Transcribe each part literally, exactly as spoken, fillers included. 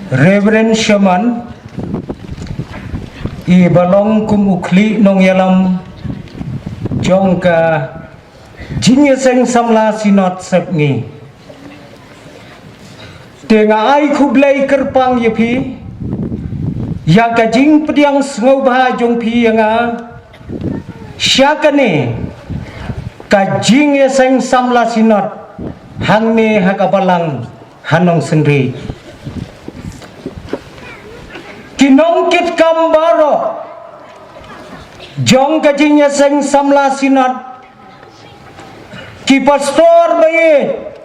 Reverend Sherman, i ba long kum u khlieh nongïalam jong ka Jingïaseng Samla Synod Sepngi. Te nga ai khublei kyrpang ïa phi ïa ka jingpdiang sngewbha jong phi ïa nga sha kane ka Jingïaseng Samla Synod hangne ha ka Balang ha Nongsynrieh. Ki nongkitkam baroh jong ka Jingïaseng Samla Synod, ki pastor ba ïeit,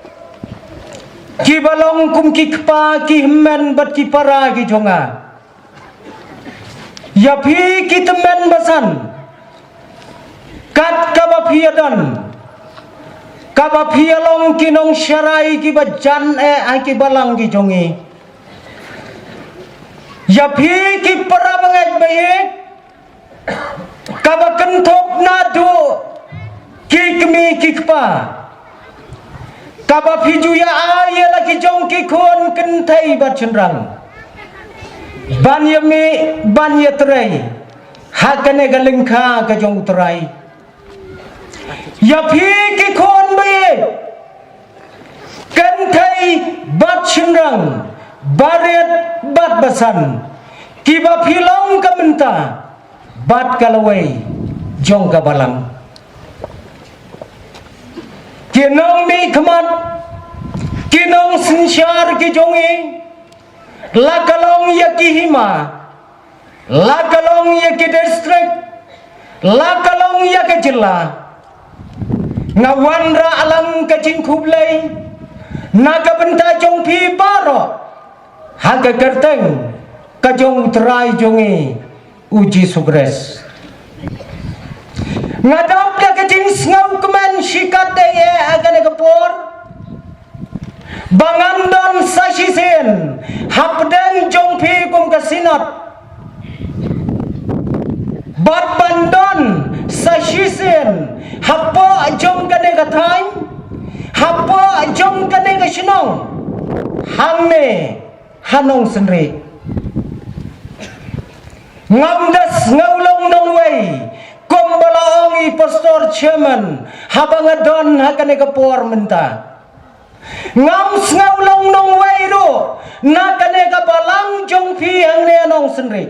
ki ba long kum ki kpa, ki hynmen bad ki para ki jong nga. Ïa phi ki tymmen basan, kat kaba phi ïa don, kaba phi ïa long ki nongsharai ki ba jan eh ha ki balang ki jong ngi. Ïa phi ki para bangeit ba ïeit, kaba kynthup naduh ki kmie ki kpa, kaba phi ju ïa ai ïa la ki jong ki khun kynthei bad shynrang ban ïa mih ban ïa trei ha kane ka lyngkha ka jong U Trai. Ïa phi ki khun ba ïeit, kynthei bad shynrang, barit bad basan, kiba phi long ka mynta bad ka lawei jong ka balang. Ki nongmihkhmat, ki nongsynshar ki jong ngi, la ka long ïa ki hima, la ka long ïa ki district, la ka long ïa ka jylla, nga wanrah lang ka jingkhublei na ka bynta jong phi baroh ha ka kyrteng ka jong U Trai jong ngi U Jisu Khrist. Nga dap da ka jingsngewkmen shikatdei eh ha kane ka por ba ngan don sa shisien hapdeng jong phi kum ka Synod, bad ban don sa shisien hapoh jong kane ka thaiñ, hapoh jong kane ka shnong, hangne ha Nongsynrieh. Ngam da sngew long nongwei, kumba la ong i Pastor Chairman haba nga don ha kane ka por mynta. Ngam sngew long nongwei ruh na kane ka balang jong phi hangne ha Nongsynrieh.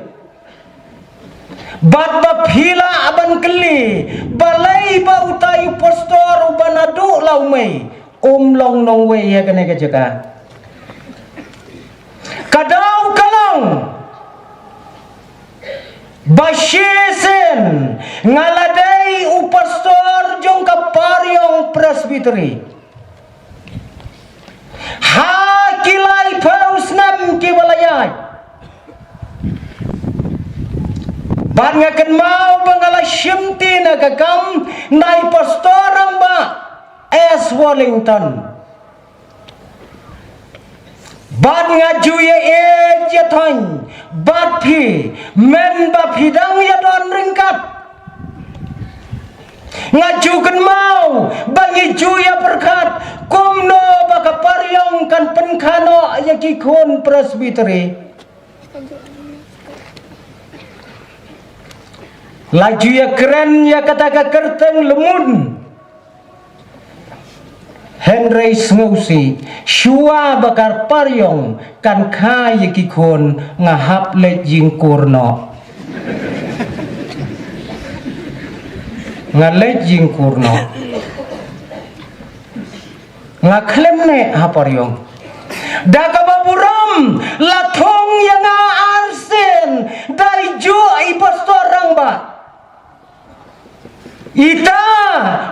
Bad ba phi lah ban kylli balei ba utai u pastor uba naduh la u mei um long nongwei ha kane ka jaka. Ka daw ka long ba shisien nga la dei u pastor jong ka Pariong Presbytery ha ki laiphew snem kiba la ïaid. Bad nga kynmaw ba nga la shimti na ka kam na i Pastor Rangbah S Wellington. Bad nga ju ïa ïeit ïa thaiñ bad phi, mynba phi dang ïa don ryngkat. Nga ju kynmaw ba ngi ju ïa pyrkhat kumno ba ka Pariong kan pynkhanoh ïa ki khun Presbytery. La ju ïa kren ïa kata ka kyrteng lymon. Hynrei sngewsih, shuwa ba ka Pariong kan kha ïa ki khun, nga hap leit jingkur noh. Nga leit jingkur noh. Nga khlem neh ha Pariong. Da kaba burom la thung ïa nga arsien da i juh i Pastor Rangbah. Ita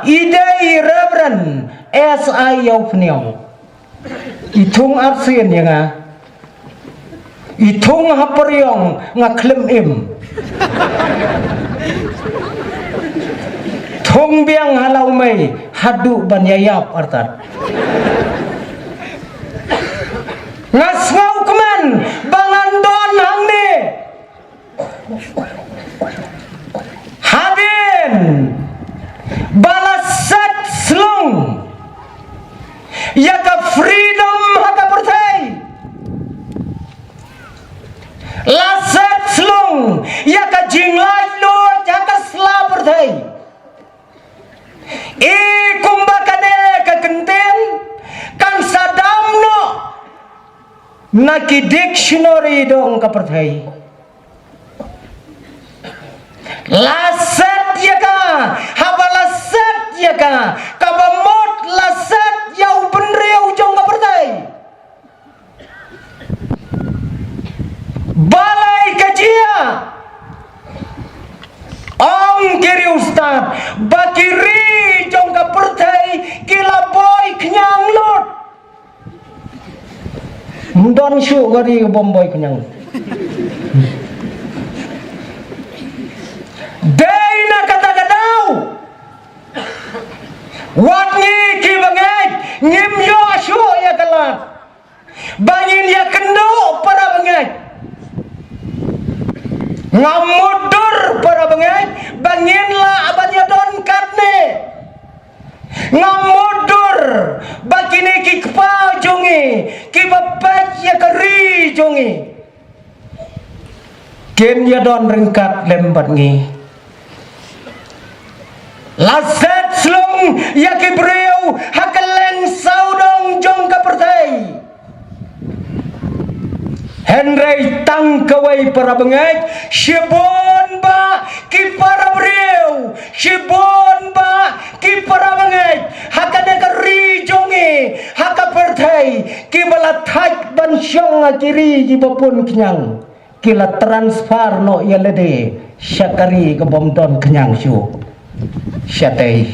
i dei i Reverend S I Ïawphniang. I thung arsien ïa nga. I thung ha Pariong nga khlem im. Thung biang ha la u mei haduh ban ïa ïap artat. Nga sngewkmen ba ngan don hangne. Hadien ba la set slung ïa ka freedom ha ka pyrthei, ïa ka jinglaitluid ha ka sla pyrthei. I kumba kane ka kyntien kan sa dam noh na ki dictionary dong ka pyrthei. La set ïa ka, haba la set ïa ka, kaba mut la set ïa u bynriew jong ka pyrthei. Balei ka jia? Ong ki riewstad ba ki ri jong ka pyrthei ki la boi khñiang lut. Ym don shuh ka ri ka bym boi khñiang. Dei na kata ka daw wat ngi ki bangeit ngim ïoh shuh ïa ka lad ba ngin ïa kynduh para bangeit. Ngam mutdur para bangeit ba ngin lah ban ïa don katne. Ngam mutdur ba kine ki kpa jong ngi kiba peit ïa ka ri jong ngi kin ïa don ryngkat lem bad ngi. La set slung ïa ki briew ha kylleng sawdong jong ka pyrthei. Hynrei tang kawei para bangeit, shibun bah ki para briew, shibun bah ki para bangeit ha kane ka ri jong ngi, ha ka pyrthei, kiba la thait ban shong ha ki ri kiba pun khñiang. Ki la transfer noh ïa lade sha ka ri ka bym don khñiang shuh. Shatei.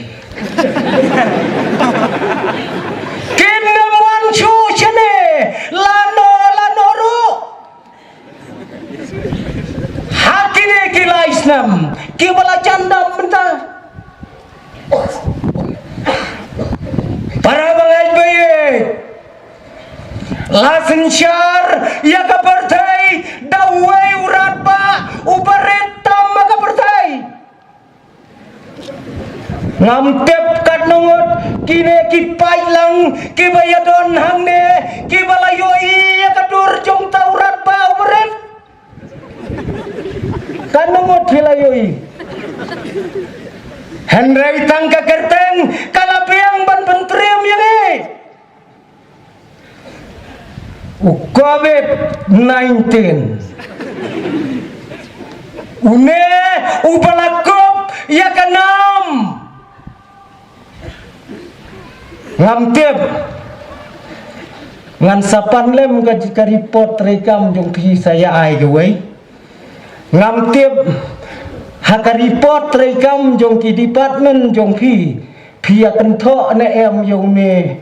Kin ym wan shuh shane lano lano ruh. Ha kine ki lai snem kiba la jan dam mynta. Para bangeit ba ïeit, la synshar ïa ka pyrthei da uwei u radbah uba rit tam ha ka pyrthei. Ngam tip katno ngut kine ki paidlang kiba ïa don hangne kiba la ïohi ïa ka dur jong uta u radbah uba rit. Katno ngut phi la ïohi? Hynrei tang ka kyrteng ka la biang ban pyntriem ïa ngi. U covid nineteen, une uba la kup ïa ka nam. Ngam tip. Ngan sa pan lem ka, ka report treikam jong phi sa ïa ai kawei. Ngam tip ha ka report treikam jong ki department jong phi, phi ïa kynthoh ne em ïa une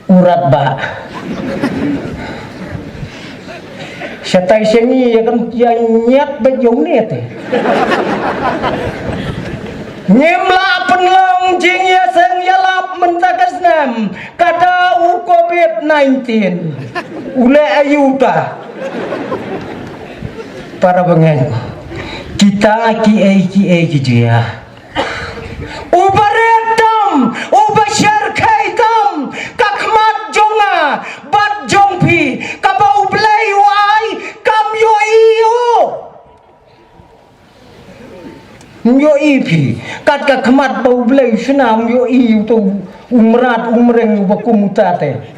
u radbah. Shatai sha ngi ïa kan ïa ñiat bad ïa une te. Ngim lah pynlong jingïaseng ïalap mynta ka snem. Ka dei u covid nineteen. U leh aïu ta? Para bangeit, kita kiei kiei ki jia. Uba rit tam, uba shyrkhei tam, ka khmat jong nga bad jong phi, kaba U Blei u ai, kam ïohi u. Ym ïohi phi, kat ka khmat ba U Blei u shna, ym ïohi uto u mrad u mreng uba kum uta te.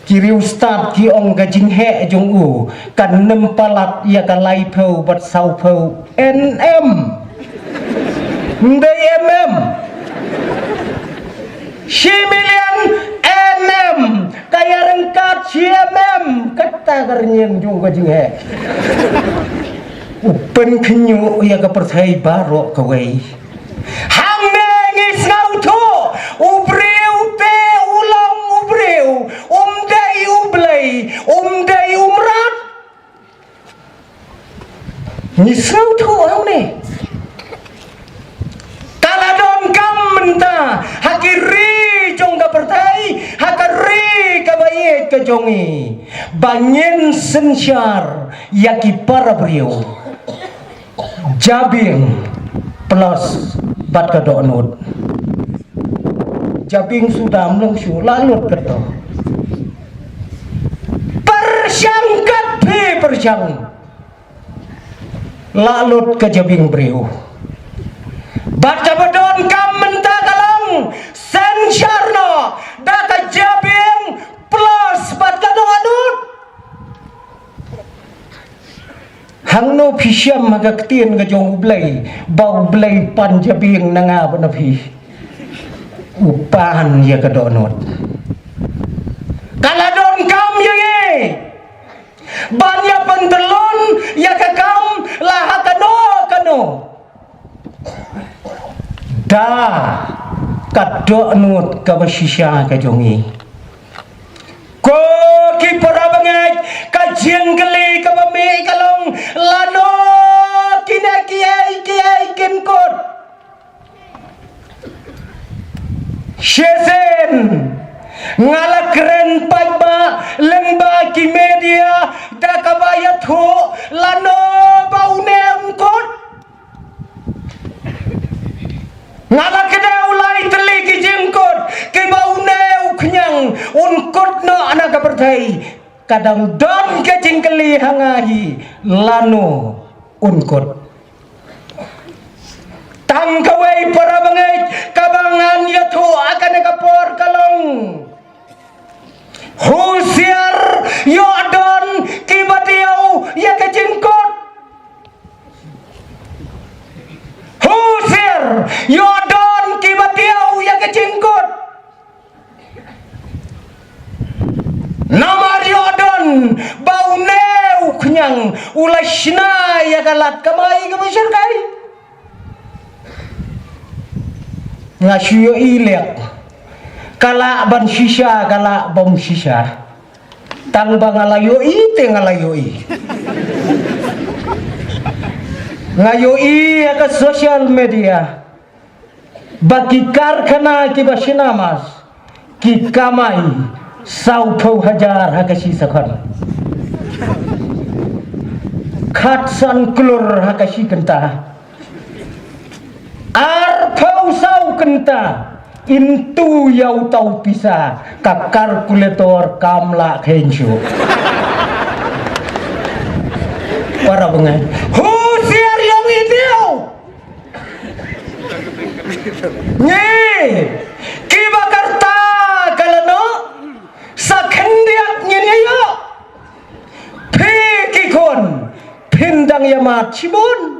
Ki riewstad ki ong ka jingheh jong u kan nym palat ïa ka laiphew bad sawphew N M. Ym dei M M. Shi million N M. Ka ïa ryngkat shi M M. Kata ka rynïeng jong ka jingheh. U pynkhynñiuh ïa ka pyrthei baroh kawei. Hangne ngi sngewthuh, u briew te u long u briew, um dei U Blei, um dei u mrad. Ngi sngewthuh hangne. Ka la donkam mynta ha ki ri jong ka pyrthei, ha ka ri kaba ïeit ka jong ngi, ba ngin synshar ïa ki para briew. Jabieng plus bad ka dohnud. Jabieng suda ym long shuh, la lut kato. Pyrshang kat phi pyrshang. Lah lut ka jabieng briew. Bad kaba donkam mynta ka long, synshar noh da ka jabieng plus bad ka dohnud. Hangno phi shem ha ka ktien ka jong U Blei ba U Blei pan jabieng na nga bad na phi? U pan ïa ka dohnud. Ka la donkam ïa ngi ban ïa pyntyllun ïa ka kam la ha kano kano da ka dohnud kaba shisha ka jong ngi. Ko ki para bangeit, ka jingkylli kaba mih ka long, lano kine kiei kiei kin kut? Shisien nga la kren paidbah lyngba ki media da kaba ïathuh lano ba une un kut. Nga la kdew lai tylli ki jingkut kiba une u khñiang un kut noh na ka pyrthei. Ka dang don ka jingkylli ha nga hi, lano un kut? Tang kawei para bangeit kaba ngan ïathuh ha kane ka por ka long, husiar ïoh don kiba diaw ïa ka jingkut. Husiar ïoh don kiba diaw ïa ka jingkut. Namar ïoh don ba une u khñiang u la shna ïa ka lad kamai kaba shyrkhei. Nga shu ïohi lek, ka lah ban shisha, ka lah bym shisha. Tang ba nga la ïohi te nga la ïohi. Nga ïohi ha ka social media ba ki karkhana kiba shna mask ki kamai sawphew hajar ha ka shi sakhon, khatsan klur ha ka shi kynta. Arphew saw kynta, into ïa uta u pisa, ka calculator kam lah kheiñ shuh. Para bangeit, husiar ïa ngi diaw. Ngi kiba ka rta ka la noh, sa khyndiat ngin ïa ïoh. Phi ki khun, phin dang ïa mad shibun.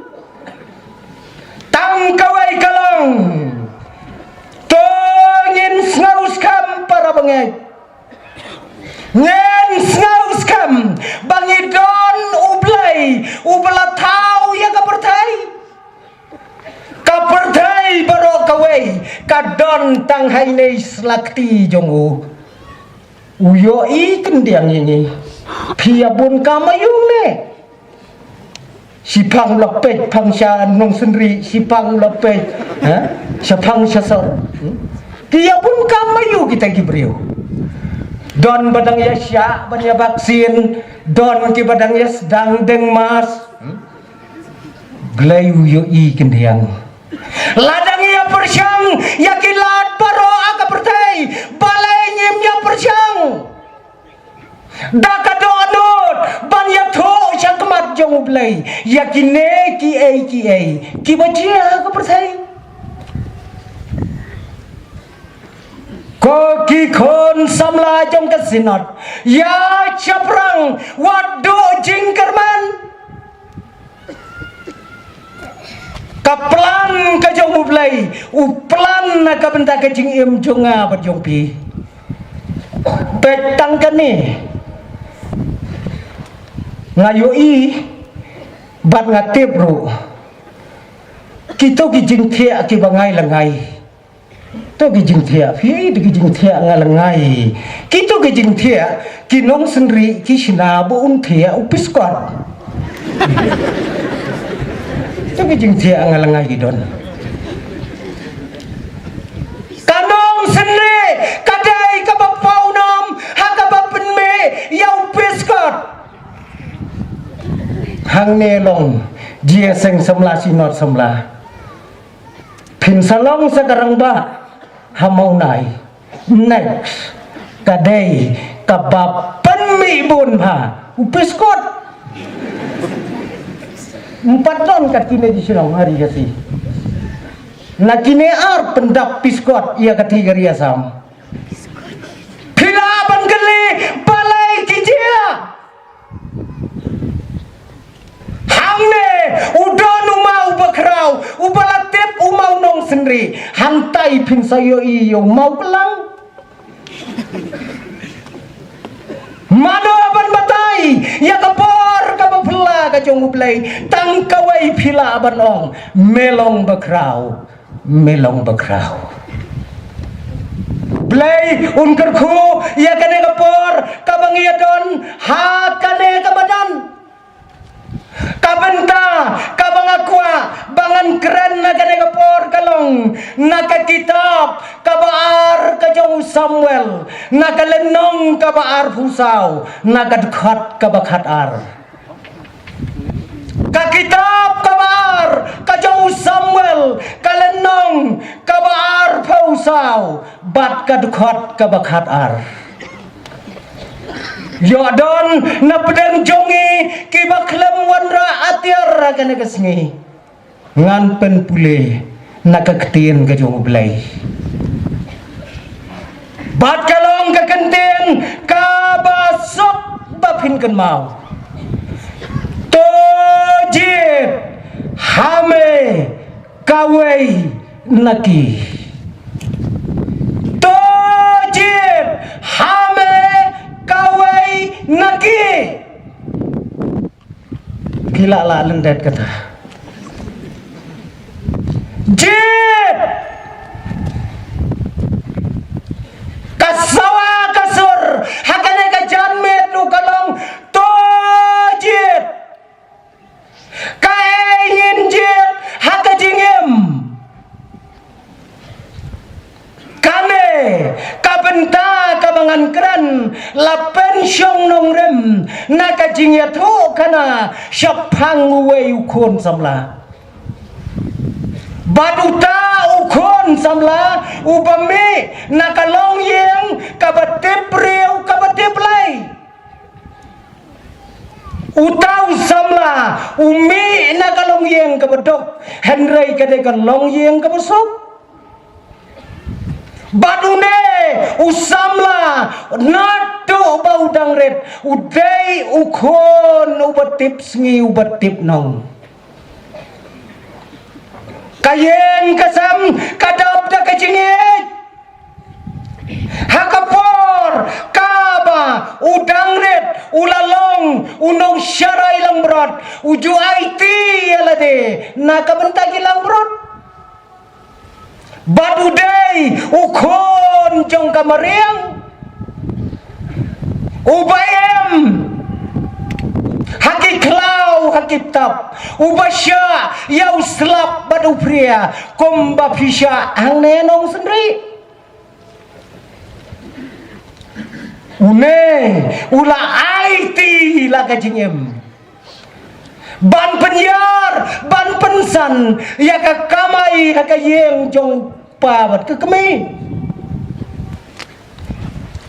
Tang kawei ka long, to ngin sngew skhem para bangeit. Ngin sngew skhem ba ngi don U Blei uba la thaw ïa ka pyrthei. Ka pyrthei baroh kawei ka don tang ha ine i slakti jong u. U ïohi khyndiat ïa ngi. Phi ïa bun kam aïu ne? Shiphang la peit phang sha Nongsynrih, shiphang la peit, ha? Shaphang shasor. Hmm? Ki ïa bun kam aïu kita ki briew? Don ba dang ïa shah ban ïa vaksin, don kiba dang ïa sdang deng mask. Hmm? Blei u ïohi khyndiat. Lada ngi ïa pyrshang ïa ki lad baroh ha ka pyrthei, balei ngim ïa pyrshang da ka dohnud ban ïathuh sha khmat jong U Blei ïa kine kiei kiei kiba jia ha ka pyrthei? Ko ki khun samla jong ka Synod, ïa shaphrang wat duh jingkyrmen. Ka plan ka jong U Blei u plan na ka bynta ka jingim jong nga bad jong phi. Peit tang kane, nga ïohi bad nga tip ruh, kito ki jingthiah kiba ngai la ngai. To ki jingthiah, phi, to ki jingthiah nga la ngai. Kito ki jingthiah, ki Nongsynrih ki shna ba un thiah u Piskot. To ki jingthiah nga la ngai ki don. Ka Nongsynrih ka dei kaba paw nam ha kaba pynmih ïa u Piskot. Hangne long, jingïaseng samla, Synod samla. Phin sa long sa ka rangbah ha Mawlai. Next, ka dei kaba pynmih bun bha u Piskot. Ym pat don kat kine ki shnong ha ri Khasi. Na kine ar pyndap piskot ïa ka thikari Assam. Phi lah ban kylli balei ki jia. Hangne u don u maw u bakhraw, u ba la tip u maw Nongsynriah. Hangtai phin sa ïohi ïa u maw klang. Mano ban batai ïa ka por kaba phylla ka jong U Blei? Tang kawei phi lah ban ong, me long bakhraw, me long bakhraw. Blei un kyrkhu ïa kane ka por kaba ngi ïa don ha kane ka madan. Ka bynta kaba nga kwah ba ngan kren na kane ka por ka long na ka kitab kaba ar ka jong u Samuel, na ka lynnong kaba arphew saw, na ka dkhot kaba khatar. Ka kitab kaba ar ka jong u Samuel, ka lynnong kaba arphew saw bad ka dkhot kaba khatar. Ïoh don na pdeng jong ngi kiba khlem wanrah atiar ha kane ka sngi. Ngan pynpule na ka ktien ka jong U Blei. Bad ka long ka kyntien kaba suk ba phin kynmaw. To jied ha me kawei na ki. To jied ha me kawei na ki. Ki lah lah lyndet kata. Jied ka sawa ka sur ha kane ka janmiet ruh ka long to jied. Kaei ngin jied ha ka jingim? Kane ka bynta kaba ngan kren la pynshong nongrim na ka jingïathuhkhana shaphang uwei u khun samla. Bad uta u khun samla uba mih na ka longïing kaba tip briew kaba tip Blei. Uta u samla u mih na ka longïing kaba duk, hynrei ka dei ka longïing kaba suk. Bad une u samla naduh ba u dang rit u dei u khun uba tip sngi uba tip nong. Ka ïing ka sem ka dap da ka jingïeit. Ha ka por kaba u dang rit u la long u nongsharai langbrot, u ju aiti ïa lade na ka bynta ki langbrot. Bad u dei u khun jong ka mariang uba im ha ki khlaw ha ki btap, uba shah ïa u slap bad u phria kumba phi shah hangne Nongsynriah. Une u la aiti la ka jingim ban pynïar ban pynsan ïa ka kamai ha ka ïing jong pa bad ka kmie.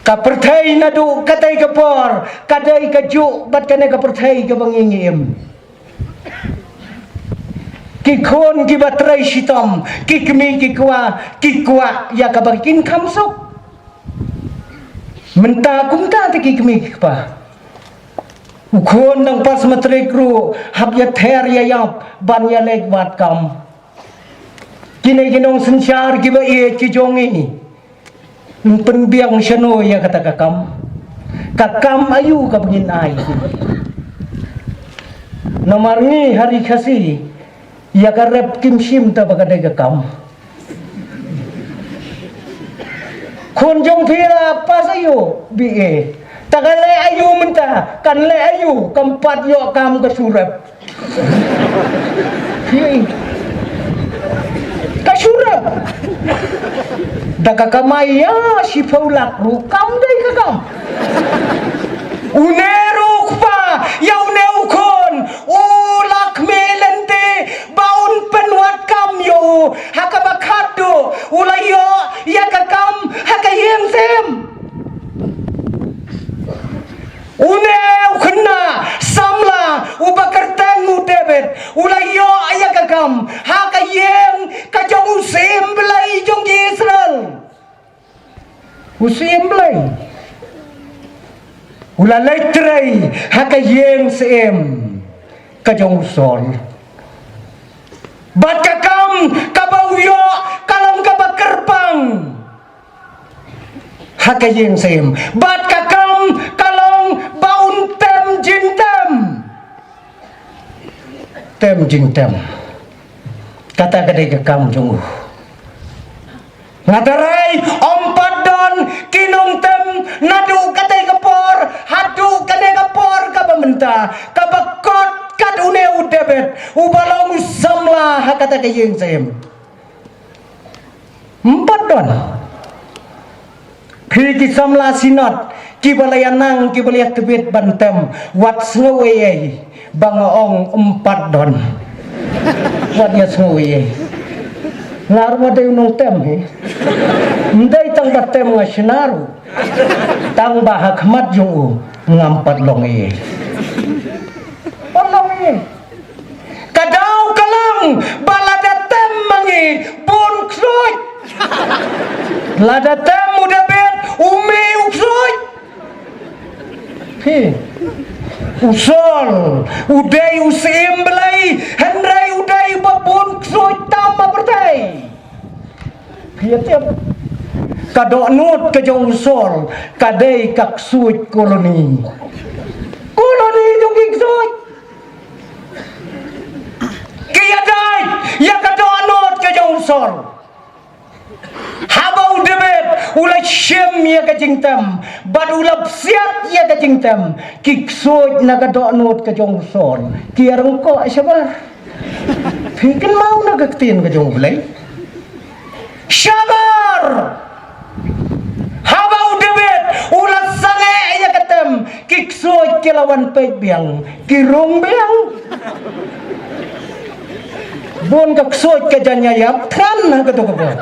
Ka pyrthei naduh katei ka por ka dei kajuh bad kane ka pyrthei kaba ngi ngi im. Ki khun kiba trei shitom, ki kmie ki kwah, ki kwah ïa kaba kin kham suk. Mynta kumta te ki kmie ki kpa. U khun dang pass matric ruh hap ïa ther ïa ïap ban ïa leit wad kam. Kine ki nongsynshar kiba ïeit ki jong ngi. Pynbiang shano ïa kata ka kam? Ka kam aïu kaba ngin ai? Namar ngi ha ri Khasi ïa ka rep kim shim ta ba ka dei ka kam. Khun jong phi la pass aïu? B A. Ta kan leh aïu mynta? Kan leh aïu? Kam pat ïoh kam ka shu rep. Hi. Ka shu rep. Da ka kamai ïa shiphew lak ruh kam dei ka kam. Une ruh u kpa ïa une u khun u la khmih lynti ba un pynwad kam ïa u ha kaba khadduh u la ïoh ïa ka kam ha ka ïing sem. Une u khynnah samla uba kyrteng u David, u U Syiem Blei u la leit trei ha ka ïing syiem ka jong u Saul. Bad ka kam kaba u ïoh ka long kaba kyrpang ha ka ïing syiem. Bad ka kam ka long ba un tem jingtem. Tem jingtem. Kata ka dei ka kam jong u. Nga tharai ym pat don ki nongtem naduh katei ka por haduh kane ka por kaba mynta, kaba kot kat une u David uba long u samla ha kata ka ïing syiem. Ym pat don. Phi ki samla Synod kiba la ïa nang, kiba la ïa tbit ban tem, wat sngew ei ei ba nga ong ym pat don. Wat ïa sngew ei ei. Nga ruh nga dei u nongtem hi. Ym dei tang ba tem nga shna ruh, tang ba ha khmat jong u ngam pat long ei ei. Pat long ei ei. Ka daw ka long ba lada tem ma ngi bun ksuid. Lada tem u David, u mih u ksuid. Phi, u Saul u dei u Syiem Blei, hynrei u dei ba bun ksuid tam ha pyrthei. Phi ïa tip, ka dohnud ka jong u Saul ka dei ka ksuid koloni. Koloni jong ki ksuid. Ki ïadei ïa ka dohnud ka jong u Saul. Haba u David u la shim ïa ka jingtem bad u la psiat ïa ka jingtem, ki ksuid na ka dohnud ka jong u Saul ki ïa rung koh shabar. Phi kynmaw na ka ktien ka jong u Blei? Shabar! Haba u David u la sangeh ïa ka tem, ki ksuid ki la wan peit biang, ki rung biang. Bun ka ksuid ka jan ïa ïap than ha kato ka por.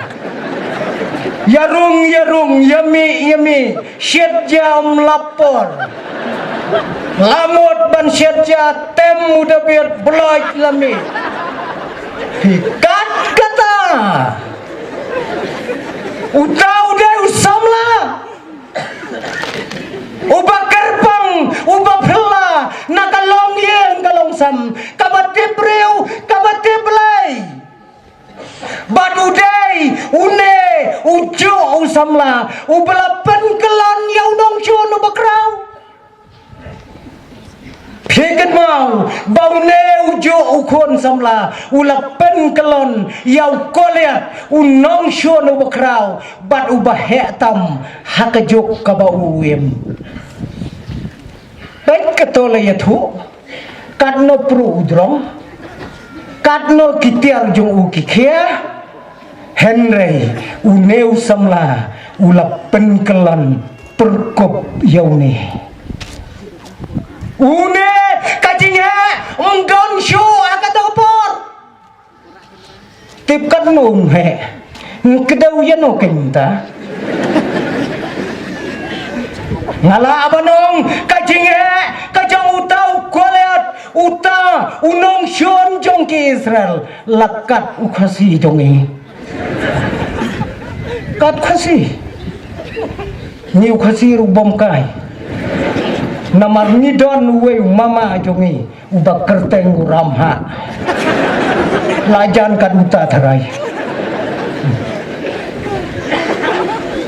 Ïa rung, ïa rung, ïa mih, ïa mih. Shit jam lapor. La mut ban shit ja tem u David bloit la mih. Hi kat kata. Uta u dei u samla uba kyrpang, uba phylla na ka longïing ka longsem, kaba tip briew, kaba tip Blei. Bad u dei une u juh u samla uba la pynkyllon ïa u nongshun uba khraw. Phi kynmaw ba une u juh u khun samla u la pynkyllon ïa u Goliath, u nongshun uba khraw bad uba heh tam ha ka juk kaba u im. Peit kato la ïathuh. Katno pruh u drong, katno ki tiar jong u ki khia, hynrei une u samla u la pynkyllon pyrkup ïa une. Une ka jingheh ym don shuh ha kato ka por. Tip katno um heh. Kdew ïa no kynta. Nga lah ban ong ka jingheh ka jong uta u Goliath, uta u nongshun jong ki Israel, la kat u Khasi jong ngi. Kat Khasi. Ngi u Khasi ruh bym kai. Namar ngi don uwei u mama jong ngi uba kyrteng u Ramhah. La jan kat uta tharai.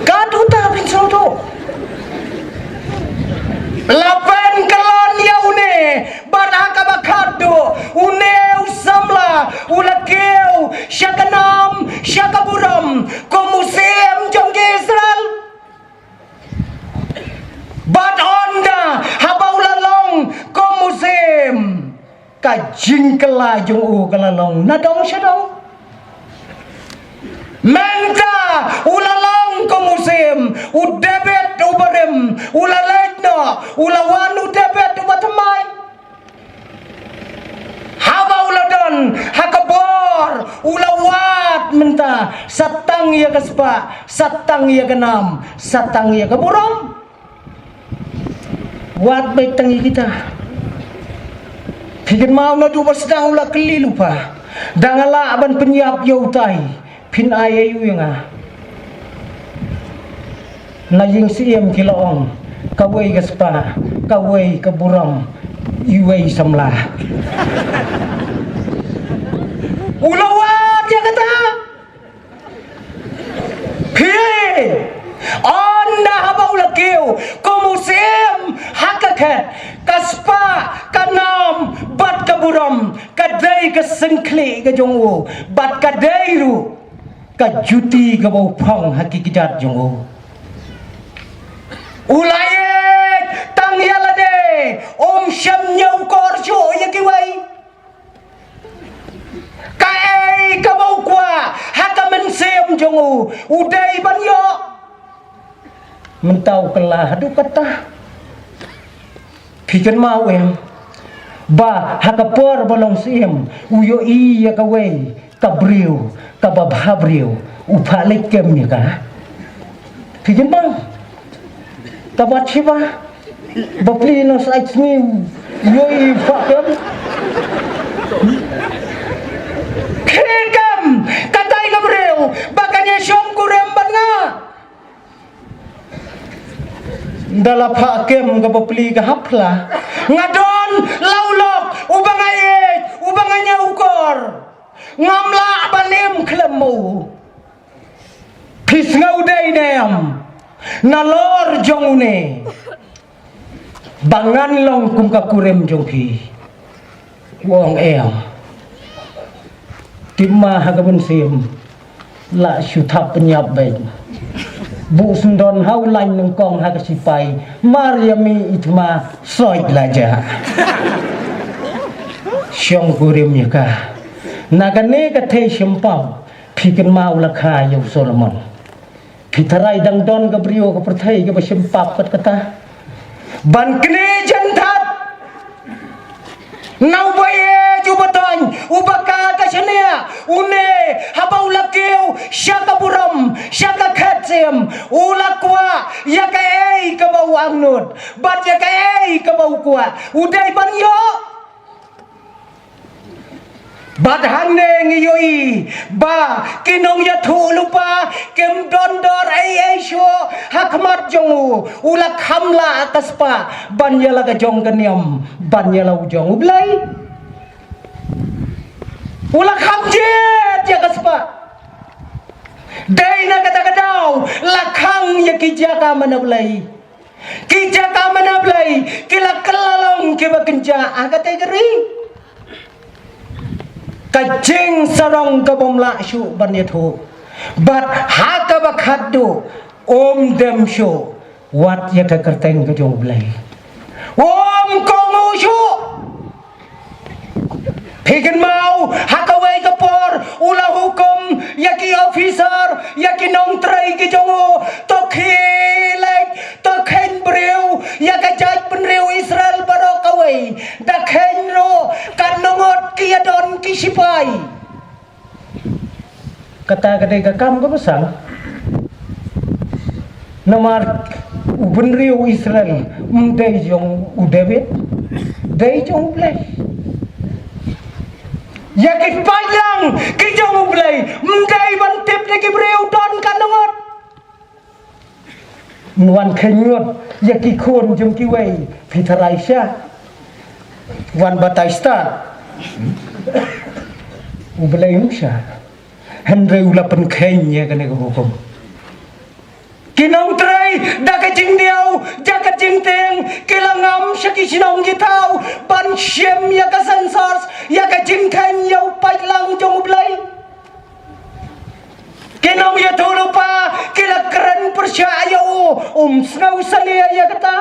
Kat uta phin sngewthuh. La pynkyllon ïa une bad ha kaba khatduh une u samla u la kiew sha ka nam sha ka burom kum u syiem jong ki Israel. Bad hynda haba u la long kum u syiem, ka jingkylla jong u ka la long na dong sha dong. Mynta u la long kum u syiem, u David uba rim u la leit noh, u la wan u David uba thymmai. Haba u la don ha ka bor u la wad mynta, sa tang ïa ka spah, sa tang ïa ka nam, sa tang ïa ka burom. Wad beit tang ïa kita. Phi kynmaw naduh ba sdang u la kylli lypa, da nga lah ban pynïap ïa utai, phin ai aïu ïa nga? Na ïing syiem ki la ong, kawei ka spah, kawei ka burom, iwei samla. U la wad ïa kata. Phi, ynda haba u la kiew kum u syiem ha ka khet, ka spah, ka nam bad ka burom ka dei ka syngkhlieh ka jong u, bad ka dei ruh ka juti kaba u phong ha ki kjat jong u. U la ïeit tang ïa lade, um shym ñiewkor shuh ïa kiwei. Kaei kaba u kwah ha ka mynsiem jong u, u dei ban ïoh. Mynta u kylla haduh katta. Phi kynmaw em ba ha ka por ba long syiem u ïohi ïa kawei ka briew kaba bhabriew, u phah leit kem ïa ka. Phi kynmaw? Ka Bathsheba, bapli na saitni, u ïohi u phah kem. Phi kem, katai ka briew ba kan ïashongkurim bad nga. Ynda la phah kem ka bapli ka hap phla. Nga don la u lok uba nga ïeit, uba nga ñiewkor. Ngam lah ban im khlem ma u. Phi sngew dei ne em nalor jong une ba ngan long kum ka kurim jong phi? U ong em. Tip ma ha ka mynsiem, lah shu thap pynïap bad buh syndon ha u lain nyngkong ha ka sipai, mar ïa mih i thma, soi la ja. Shongkurim ïa ka. Na kane ka thei shim pap, phi kynmaw la kha ïa u Solomon. Phi tharai dang don ka briew ka pyrthei kaba shim pap kat kata ban knieh jynthut na uba ïeit, uba toiñ, uba ka ka shaniah, une haba u la kiew sha ka burom, sha ka khet syiem, u la kwah ïa kaei kaba u angnud bad ïa kaei kaba u kwah, u dei ban ïoh. Bad hangne ngi ïohi ba ki nongïathuhlypa kim don dor ei ei shuh ha khmat jong u. U la kham lah ka spah ban ïa la ka jong ka niam, ban ïa la u jong U Blei. U la kham jied ïa ka spah. Dei na kata ka daw la khang ïa ki jaka mana Blei. Ki jaka mana Blei ki la kylla long kiba kynjah ha katei ka ri. Ka jingsarong kabym lah shuh ban ïathuh bad ha kaba khatduh um dem shuh wat ïa ka kyrteng ka jong U Blei. Um kohnguh shuh. Phi kynmaw ha kawei ka por u la hukum ïa ki officer, ïa ki nongtrei ki jong u, to khie leit, to kheiñ briew ïa ka jaitbynriew Israel baroh kawei. Da kheiñ ruh, katno ngut ki ïadon ki sipai. Kata ka dei ka kam kaba sah. Namar u bynriew Israel ym dei jong u David, dei jong U Blei. Ïa ki paidlang ki jong U Blei ym dei ban tip da ki briew don katno ngut. Wan kheiñ ngut ïa ki khun jong kiwei, phi tharai sha wan batai stad. U Blei um sha. Hynrei u la pynkheiñ ïa kane ka hukum. Ki nongtrei da ka jingniaw, da ka jingtieng, ki la ngam sha ki shnong ki thaw ban shim ïa ka census, ïa ka jingkheiñ ïa u paidlang jong U Blei. Ki nongïathuhlypa ki la kren pyrshah ïa u, um sngew salia ïa kata.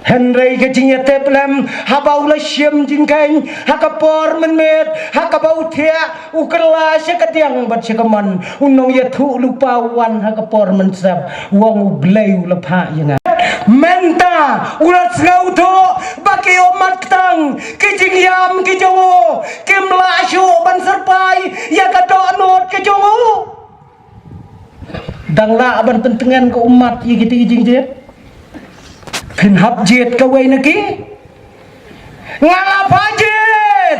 Hynrei ka jingïatep lem haba u la shim jingkheiñ ha ka por mynmiet, ha kaba u thiah u kylla sha ka diang bad sha ka mon, u nongïathuhlypa u wan ha ka por mynsep, u ong U Blei u la phah ïa nga. Mynta u la sngewthuh ba ki ummat tang, ki jingïam ki jong u kim lah shuh ban syrpai ïa ka dohnud ka jong u. Dang lah ban pyntngen ka ummat ïa kita ki jingjied? Phin hap jied kawei na ki? Nga la phah jied.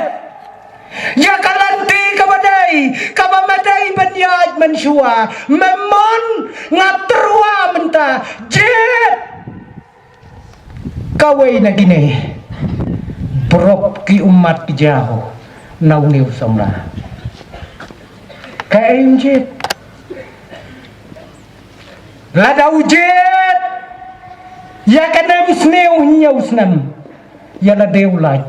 Ïa ka lynti kaba dei, kaba me dei ban ïaid mynshuwa. Me mon, nga tyrwa mynta. Jied. Kawei na kine. Brop ki ummat ki jaw. Na une u samla. Kaei un jied? Lada u jied ïa kane, snem hynñiew snem. Ïa lade u lait.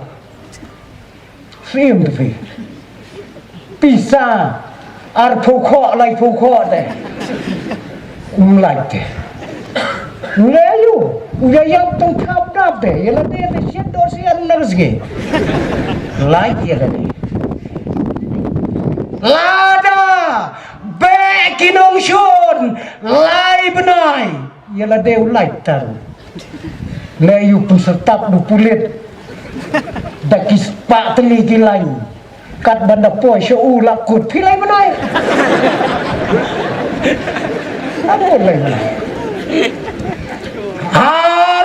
Siem te phi. Pisa arphew khoh, laiphew khoh te. Um lait te. Lei u. U ïa ïap tang thap dap te. Ïa lade te siat dor siat na ka sngi. Lait ïa lade. Lada beh ki nongshun lai bnai. Ïa lade u lait tang. Lei u pynsyrtap u pulit. Da ki spah tylli ki lain. Kat ban da poi sha u la kut phi lai bnai. Abo lai bnai. Ha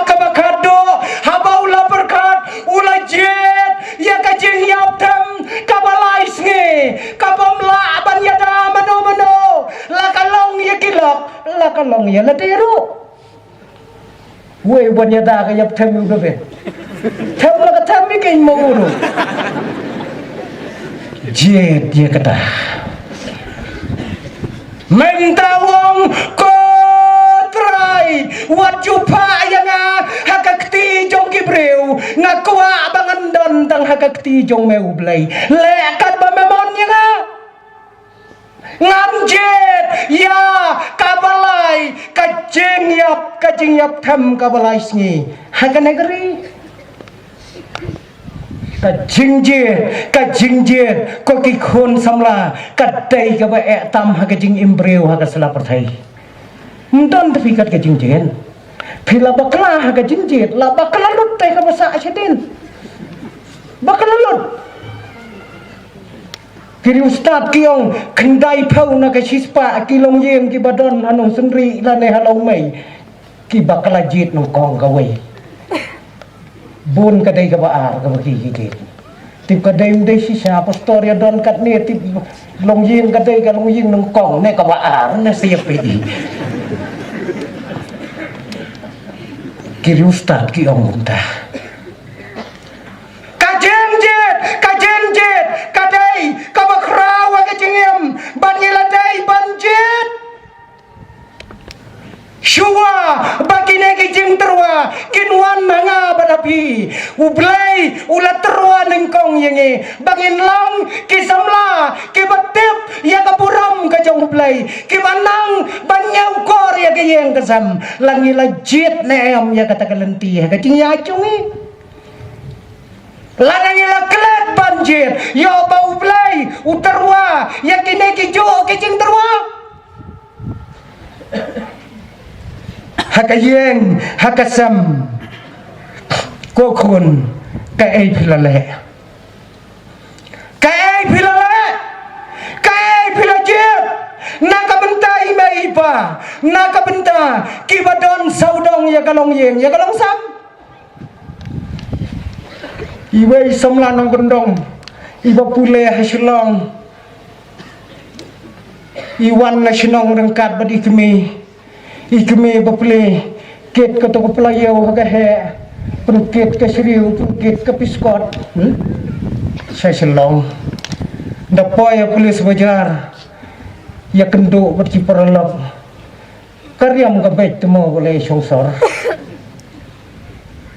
kaba khatduh, haba u la pyrkhat, u la jied ïa ka jingïap them kaba lai sngi, kaba ym lah ban ïada mano mano, la ka long ïa ki lok, la ka long ïa lade ruh. Wei ban ïada ka ïap them u da beh. Them la ka them ïa ka, ïa ma u ruh. Jied ïa kata. Mynta u ong, ko Trai, wat ju phah ïa nga ha ka kti jong ki briew, nga kwah ba ngan don tang ha ka kti jong me U Blei. Leh katba me mon ïa nga. Ngam jied ïa kaba lai, ka jingïap, ka jingïap them kaba lai sngi ha kane ka ri. Ka jingjied, ka jingjied, ko ki khun samla, ka dei kaba eh tam ha ka jingim briew ha ka sla pyrthei. Ym don te phi kat ka jingjied. Phi la bakla ha ka jingjied, la bakla lut te kaba sah shadien. Bakla lut. Ki riewstad ki ong, khyndaiphew na ka shispah ki longïing kiba don ha Nongshynriah lane ha Lawmei. Kiba khlad jied nyngkong kawei. Bun ka dei kaba ar kaba ki ki jied. Tip ka dei ym dei shisha, pastor ïa don katne, tip longïing ka dei ka longïing nyngkong ne kaba ar ne sha ïa phi. Ki riewstad ki ong kumta. Ka jingjied, ka jingjied, ka dei kaba khraw ha ka jingim, ban ïa la dei ban jied. Shuwa ba kine ki jingtyrwa kin wan ha nga bad ha phi, U Blei u la tyrwa nyngkong ïa ngi ba ngin long ki samla kiba tip ïa ka burom ka jong U Blei, kiba nang ban ñiewkor ïa ka ïing ka sem. La ngi la jied ne em ïa kata ka lynti ha ka jingïaid jong ngi? Lada ngi la klet ban jied, ïoh ba U Blei u tyrwa ïa kine kijuh ki jingtyrwa ha ka ïing, ha ka sem. Ko khun, kaei phi la leh? Kaei phi la leh? Kaei phi la jied na ka bynta i mei i pa, na ka bynta kiba don sawdong ïa ka longïing, ïa ka longsem? Iwei i samla nongkyndong iba pule ha Shillong, i wan na shnong ryngkat bad i kmie, i kmie ba pule, kit kato ka plaiew ha ka heh, pynkit ka shriew, pynkit ka piskot, hmm? Sha Shillong. Da poi ha police bajar, ïakynduh bad ki paralok. Ka riam ka beit te mo, ba leh shongsor.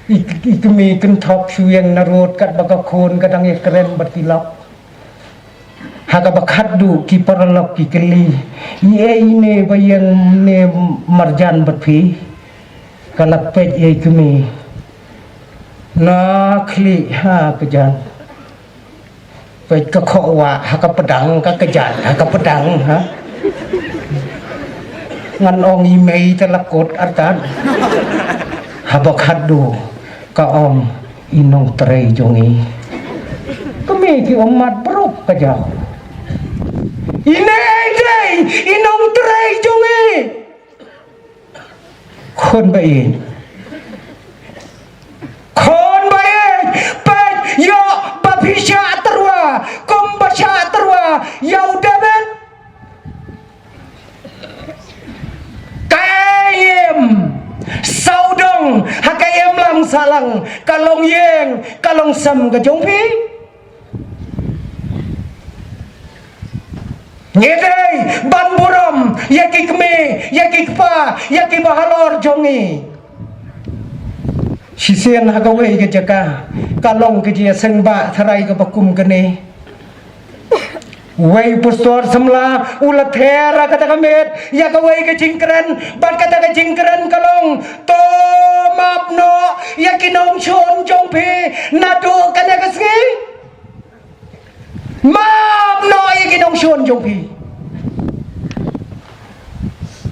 I, i kmie i kynthop shu ïeng na rud katba ka khun ka dang ïakren bad ki lok. Ha kaba khatduh ki paralok ki kylli, ïa ine ba ïeng ne marjan bad phi? Ka la peit ïa i kmie. Na khlieh ha ka jan. Peit ka khoh wah ha ka pdeng, ka kjat ha ka pdeng, ha. Ngan ong i mei te la kut artat. Haba khatduh ka ong, i nongtrei jong ngi. Kmie ki ong, mat brop ka jaw. Ine i dei i nongtrei jong ngi. Khun ba ïeit. Khun ba ïeit, peit ïoh ba phi shah tyrwa kum sahlang, ka longïing, ka longsem ka jong phi. Ngi dei ban burom ïa ki kmie, ïa ki kpa, ïa ki bahalor jong ngi. Shisien ha kawei ka jaka ka long ka jingïaseng ba tharai kaba kum kane. Wei u pastor samla u la ther ha kata ka miet ïa kawei ka jingkren, bad kata ka jingkren ka long, to map noh ïa ki nongshun jong phi naduh kane ka sngi. Map noh ïa ki nongshun jong phi.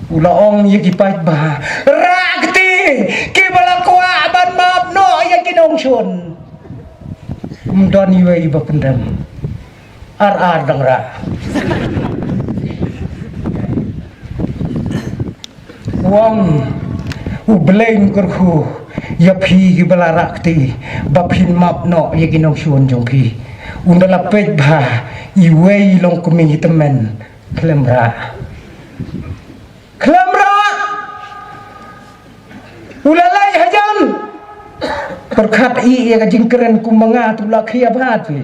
U la ong ïa ki paidbah, rah kti kiba la kwah ban map noh ïa ki nongshun. Ym don iwei iba pyndem. Ar ar dang rah. U ong, U Blei un kyrkhu ïa phi kiba la rah kti ba phin map noh ïa ki nongshun jong phi. Ynda la peit bha, iwei i longkmie tymmen khlem rah. Khlem rah. U la leit hajan. Pyrkhat ïa ka jingkren kum ma nga, to la khia bha phi.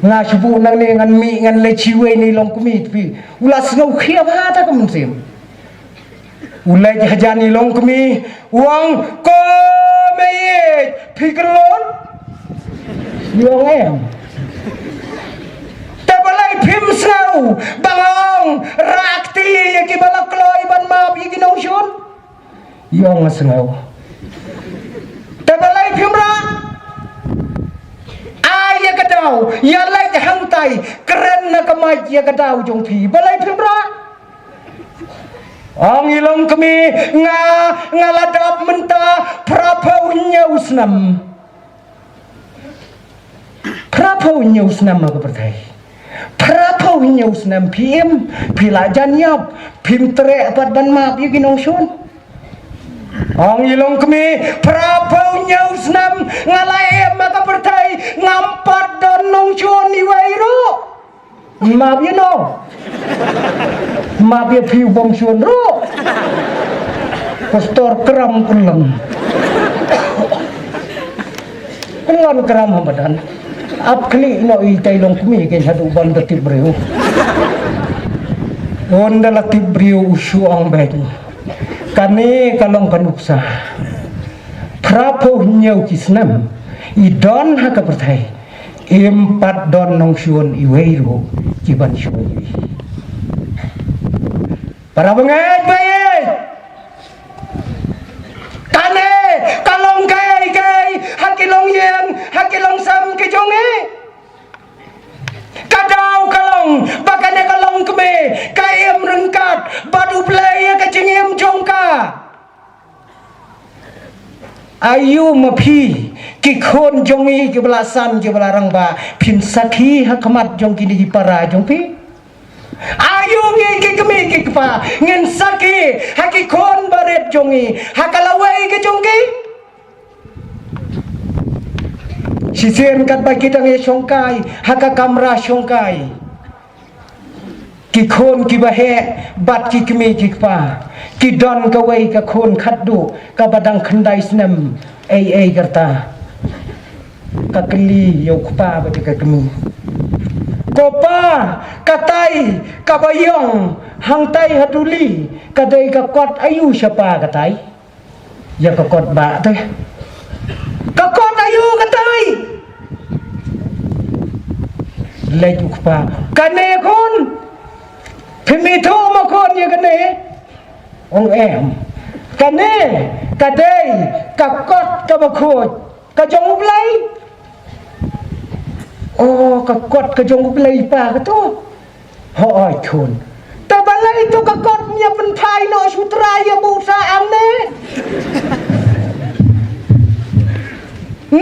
Nga shu buh nangne ngan mih ngan leit sha iwei na i longkmie phi. U la sngew khia bha ta ka mynsiem. U leit hajan i longkmie, u ong, ko mei, phi khlem? I ong, em. Te balei phim sngew ba nga ong rah kti ïa kiba la kloi ban map ïa ki nongshun? I ong, nga sngew. Te balei phim rah? Ai ïa ka daw, ïa leit hangtai, kren na ka mic ïa ka daw jong phi. Balei phim rah? Ong i longkmie, nga, nga la dap mynta phraphew hynñiew snem. Phraphew hynñiew snem ha ka pyrthei. Phraphew hynñiew snem phi im, phi la jan ïap, phim treh pat ban map ïa ki nongshun. Ong i longkmie, phraphew hynñiew snem nga la im ha ka pyrthei, ngam pat don nongshun iwei ruh. Map ïa no? Map ïa phi u bym shun ruh. Pastor kram kullum. Kullum kram ha madan. Ap khlieh noh ïa itai longkmie kein haduh ban da tip briew. Ynda la tip briew u shu ong beit. Kane ka long ka nuksa. Phraphew hynñiew ki snem i don ha ka pyrthei. Im pat don nongshun iwei ruh ki ban shun ïa i. Para bangeit bangeit. Kane ka long kaei kaei ha ki longïing ha ki longsem ki jong i. Ka daw ka long ba kane ka longkmie ka im ryngkat bad U Blei ïa ka jingim jong ka. Aïu ma phi ki khun jong i kiba la san kiba la rangbah, phin sakhi ha khmat jong kine ki para jong phi? Aïu ngi ki kmie ki kpa ngin sakhi ha ki khun barit jong i ha ka lawei ka jong ki? Shisien katba ki dang ïa shongkai ha ka kamra shongkai. Ki khun kiba heh bad ki kmie ki kpa. Ki don kawei ka khun khatduh kaba dang khyndai snem ei ei karta. Ka kylli ïa u kpa bad ïa ka kmie. Ko pa, katai kaba ïong hangtai ha duli ka dei ka kot aïu sha pa katai? Ïa ka kot bah te. Ka kot aïu katai? Leit u kpa. Kane khun. Phim ithuh ma khun ïa kane? Ong em. Kane ka dei ka kot kaba khuid ka jong U Blei. O, ka kot ka jong U Blei pa kato. Hooid khun. Te balei to ka kot ym ïa pynphai noh sha u trai ïa buh sah hangne?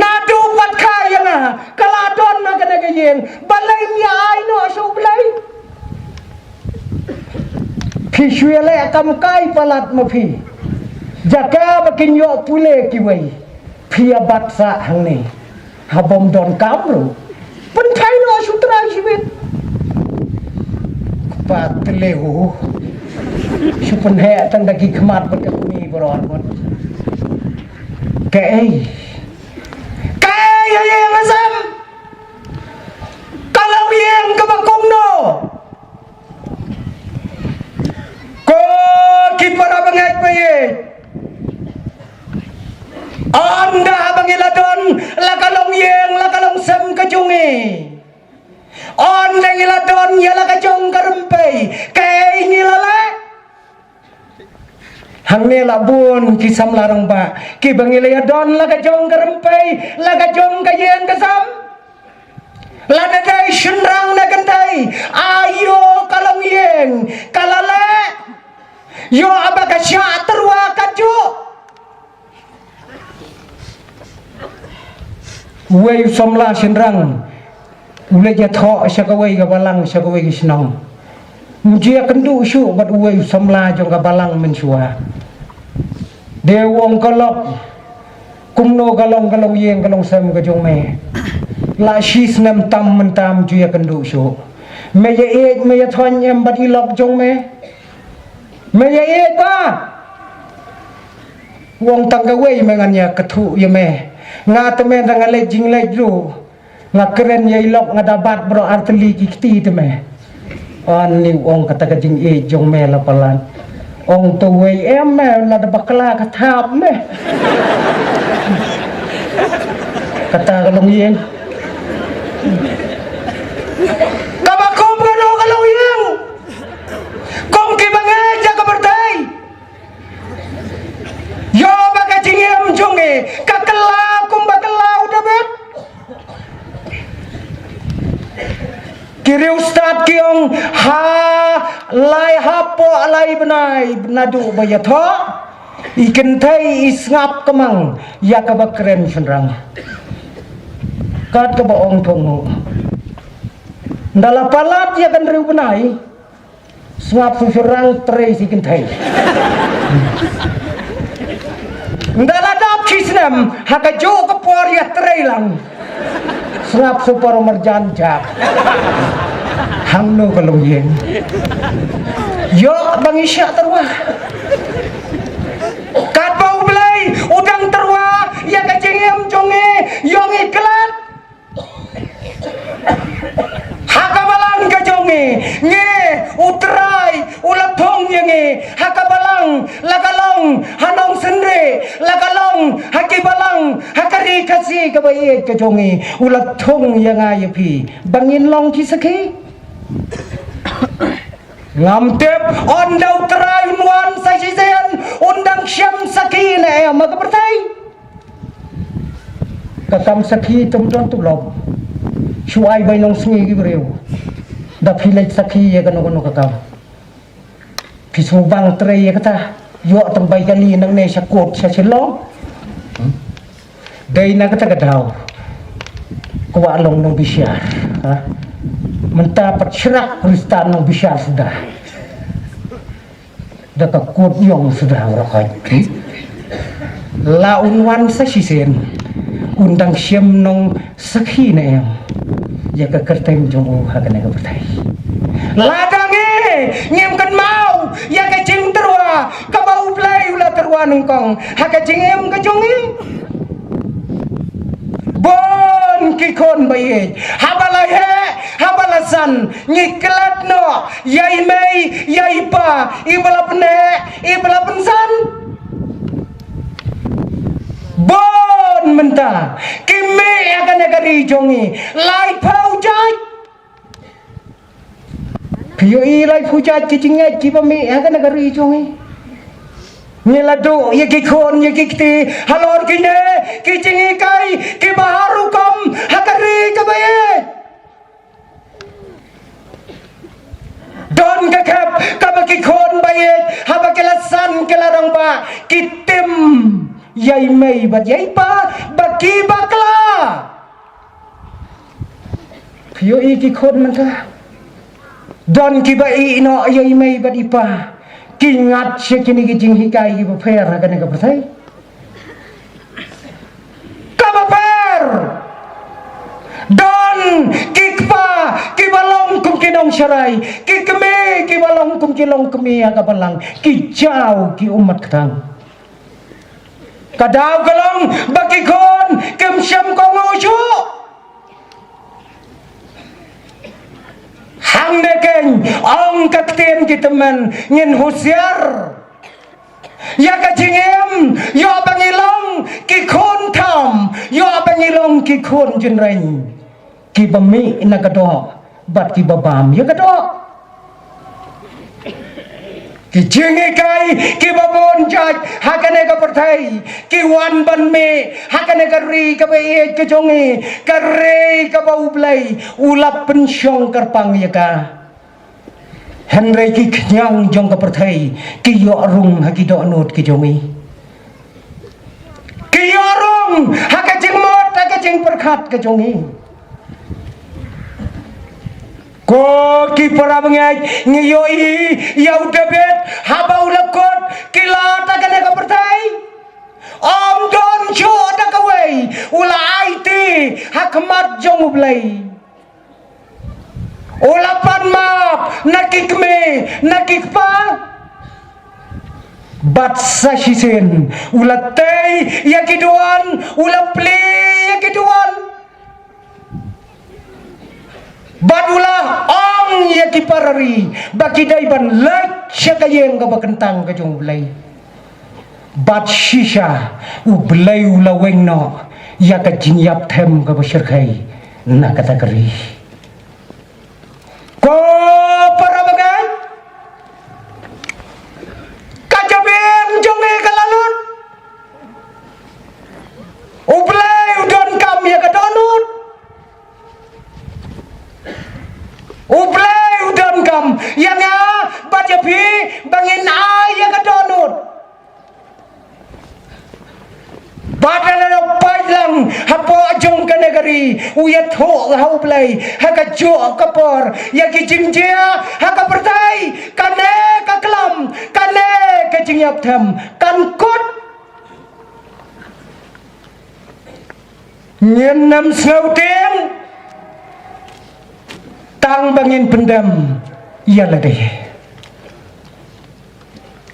Naduh pat kha ïa nga ka la don na kane ka ïing, balei ym ïa ai noh sha U Blei? Phi shu ïa leh kam kai palat ma phi. Jaka ba kin ïoh pule kiwei. Phi ïa bat sah hangne. Haba ym don kam ruh. Pynphai noh sha u trai shibit. Kpa tylli hu. Shu pynheh tang da ki khmat bad ka kmie baroh arngut. Kaei. Ïa ïeng ha sem. Ka long ïeng kaba kumno? Ko ki para bangeit ba ïeit. Ynda ba ngi la don la ka long ïeng, la ka long sem ka jong ngi. Ynda ngi la don ïa la ka jong ka rympei, kaei ngi la leh? Hangne la bun ki samla rangbah kiba ngi la ïa don la ka jong ka rympei, la ka jong ka ïeng ka sem. Lada dei shynrang na kynthei, aïu ka long ïeng ka la leh? Ïoh ba ka shah tyrwa ka juh. Uwei u samla shynrang u la ïathoh sha kawei ka balang sha kawei ka shnong. Um ju ïakynduh shuh bad uwei u samla jong ka balang mynshuwa. Dei u ong ka lok, kumno ka long, ka long ïing, ka long sem ka jong me? La shi snem tam mynta um ju ïakynduh shuh. Me ïaieit, me ïathoh em bad i lok jong me? Me ïaieit ba? U ong tang kawei me, ngan ïakynduh ïa me. Nga te me, tang nga leit jingleit ruh, nga kren ïa i lok, nga da bat baroh artylli ki kti te me. Ani u ong kata ka jingïeit jong me la palat. Ong te uwei em me, lada bakla ka thap me. Kata ka long ïing. Kaba kum kano ka long ïing. Kum kiba ngeit ïa ka pyrthei. Ïoh ba ka jingim jong ngi ka kylla kumba kylla u Dabid. Ki riewstad ki ong, ha lai hapoh lai bnai naduh ba ïathoh, i kynthei i sngap kamang ïa kaba kren shynrang. Kat kaba ong thong. Nda la palat ïa ka hynriew bnai, sngap shynrang trei shi kynthei. Nda la dap shi snem, ha kajuh ka por ïatrei lang, sngap shu para marjan jak. Hangno ka long ïing? Ïoh ba ngi shah tyrwa. Katba U Blei u dang tyrwa ïa ka jingim jong ngi, ïoh ngi klet. Ha ka balang ka jong ngi, ngi, U Trai u la thung ïa ngi ha ka balang, la ka long ha Nongsynriah, la ka long ha ki balang, ha ka ri Khasi kaba ïeit ka jong ngi, u la thung ïa nga ïa phi ba ngin long ki sakhi. Ngam tip, ynda U Trai un wan sa shisien, un dang shem sakhi ne em ha ka pyrthei. Ka kam sakhi tum don tulop. Shu ai bai nongsngi ki briew. Da phi leit sakhi ïa kano kano ka kam. Phi sngewbang trei ïa kata. Ïoh tang bai kali nangne sha kot sha Shillong. Dei na kata ka daw. Kwah long nongbishar. Ha? Mynta pat shrak Khristan nongbishar suda. Da ka kot ïong suda baroh khoit. La un wan sa shisien, un dang shem nongsakhi ne em ïa ka kyrteng jong u ha kane ka pyrthei. Lada ngi ngim kynmaw ïa ka jingtyrwa kaba U Blei u la tyrwa nyngkong ha ka jingim ka jong ngi. Bun ki khun ba ïeit, haba la heh, haba la san, ngi klet noh ïa i mei, ïa i pa, iba la pynheh, iba la pynsan. Bun mynta ki mih ha kane ka ri jong ngi laiphew jait. Phi ïohi laiphew jait ki jingngeit kiba mih ha kane ka ri jong ngi. Ngi la duh ïa ki khun ïa ki kti halor kine ki jinghikai kiba har rukom ha ka ri kaba ïeit. Don ka khep kaba ki khun ba ïeit haba ki la san ki la rangbah ki tim ïa i mei bad ïa i pa ba ki bakla. Phi ïohi ki khun mynta. Don kiba ïeh noh ïa i mei bad i pa. Ki ngat sha kine ki jinghikai kiba pher ha kane ka pyrthei. Kaba pher. Don ki kpa kiba long kum ki nongsharai, ki kmie kiba long kum ki longkmie ha ka balang, ki jaw ki ummat ktang. Ka daw ka long ba ki khun kim shym kohnguh shuh Men ngin husiar ïa ka jingim, ïoh ba ngi long ki khun tam, ïoh ba ngi long ki khun jingrein kiba mih na ka doh bad kiba bam ïa ka doh. Ki jinghikai kiba bun jait ha kane ka pyrthei ki wan ban mih ha kane ka ri kaba ïeit ka jong ngi, ka ri kaba U Blei u la pynshong kyrpang ïa ka. Hynrei ki khñiang jong ka pyrthei ki ïoh rung ha ki dohnud ki jong ngi. Ki ïoh rung ha ka jingmut, ha ka jingpyrkhat ka jong ngi. Ko ki para bangeit, ngi ïohi ïa u David haba u la kut ki lad ha kane ka pyrthei. Ym don shuh da kawei u la aiti ha khmat jong U Blei. U la pan map na ki kmie, na ki kpa. Bad sa shisien u la tei ïa ki duwan, u la plie ïa ki duwan. Bad u la ong ïa ki para ri ba ki dei ban leit sha ka ïing kaba kyntang ka jong U Blei. Bad shisha U Blei u la weng noh ïa ka jingïap them kaba shyrkhei na kata ka ri. Ko para bangeit, ka jabieng jong ngi ka la lut. U Blei u donkam ïa ka dohnud. U Blei u donkam ïa nga bad ïa phi ba ngin ai ïa ka dohnud. Bad lada u pait lang hapoh jong kane ka ri, u ïathuh ha U Blei ha kajuh ka por ïa ki jingjia ha ka pyrthei, kane ka khlam, kane ka jingïap them kan kut. Ngin ym sngewtieng tang ba ngin pyndem ïa lade.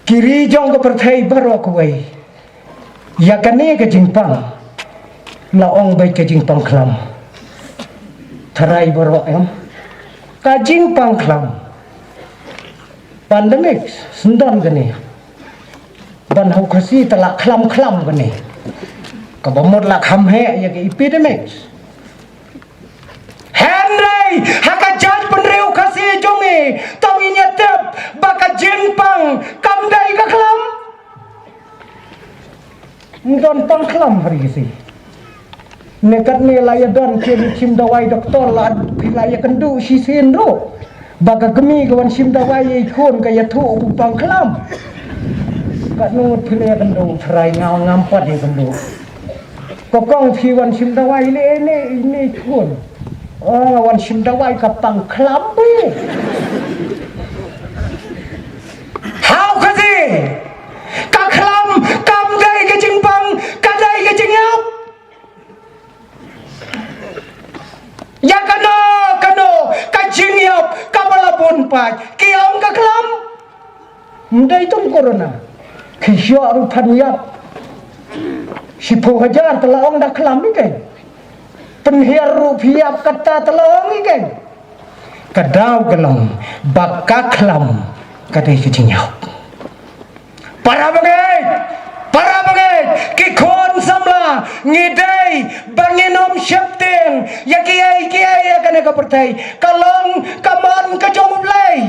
Ki ri jong ka pyrthei baroh kawei, ïa kane ka jingpang la ong beit ka jingpang khlam. Tharai baroh em, ka jingpang khlam. Pandemic, syndon kane. Ban ha u Khasi te la khlam khlam kane. Kaba mut la kham heh ïa ka epidemic. Hynrei ha ka jaitbynriew Khasi jong ngi, to ngin ïa tip ba ka jingpang kam dei ka khlam. Ym don pang khlam ha ri Khasi. Ne katne la ïa don ki ri shim dawai doktor, la phi la ïa kynduh shisien ruh ba ka kmie ka wan shim dawai ïa i khun ka ïathuh u pang khlam. Katno ngut phi la ïa kynduh, tharai nga ngam pat ïa kynduh. Ko kong, phi wan shim dawai lei ne, ne i khun? Oh, nga wan shim dawai, ka pang khlam bha. Ha u Khasi, ka khlam kam dei ka jingpang, ka dei ka jingïap. Ïa kano kano ka jingïap kaba la bun pat ki ong ka khlam. Ym dei tang corona, ki shuh ruh phan ïap shiphew hajar te la ong da khlam ïa kane. Pynhiar ruh phi ïap kata te la ong ïa kane. Ka daw ka long ba ka khlam ka dei ka jingïap. Para bangeit, para bangeit, ki khun samla, ngi dei ba ngin ym sheptieng ïa kiei kiei ïa kane ka pyrthei. Ka long ka mon ka jong U Blei.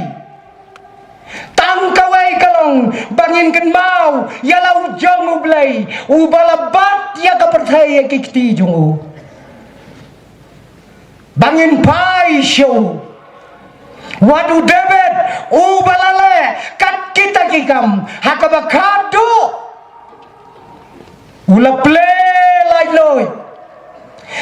Tang kawei ka long ba ngin kynmaw ïa la u jong U Blei, uba la bat ïa ka pyrthei ïa ki kti jong u. Ba ngin phai sha u. Wat u David uba la leh kat kita ki kam ha kaba khadduh. U la plie laitluid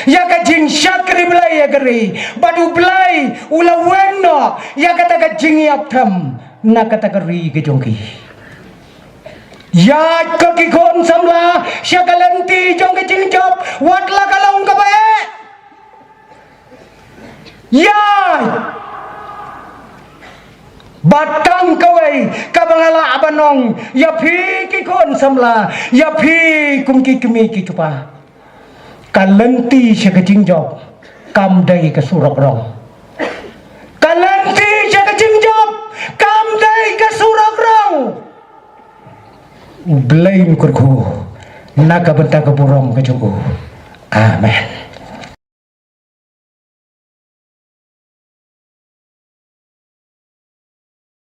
ïa ka jingshakri Blei ïa ka ri, bad U Blei u la weng noh ïa kata ka jingïap them na kata ka ri ka jong ki. Ïaid ko ki khun samla sha ka lynti jong ka jingjop, wat la ka long kaba eh. Ïa, ba tang kawei kaba nga lah ban ong ïa phi ki khun samla, ïa phi kum ki kmie ki kpa. Ka lynti sha ka jingjop kam dei ka surok rong. Ka lynti sha ka jingjop kam dei ka U Blei un kyrkhu na ka bynta ka burom ka jong u. Amen.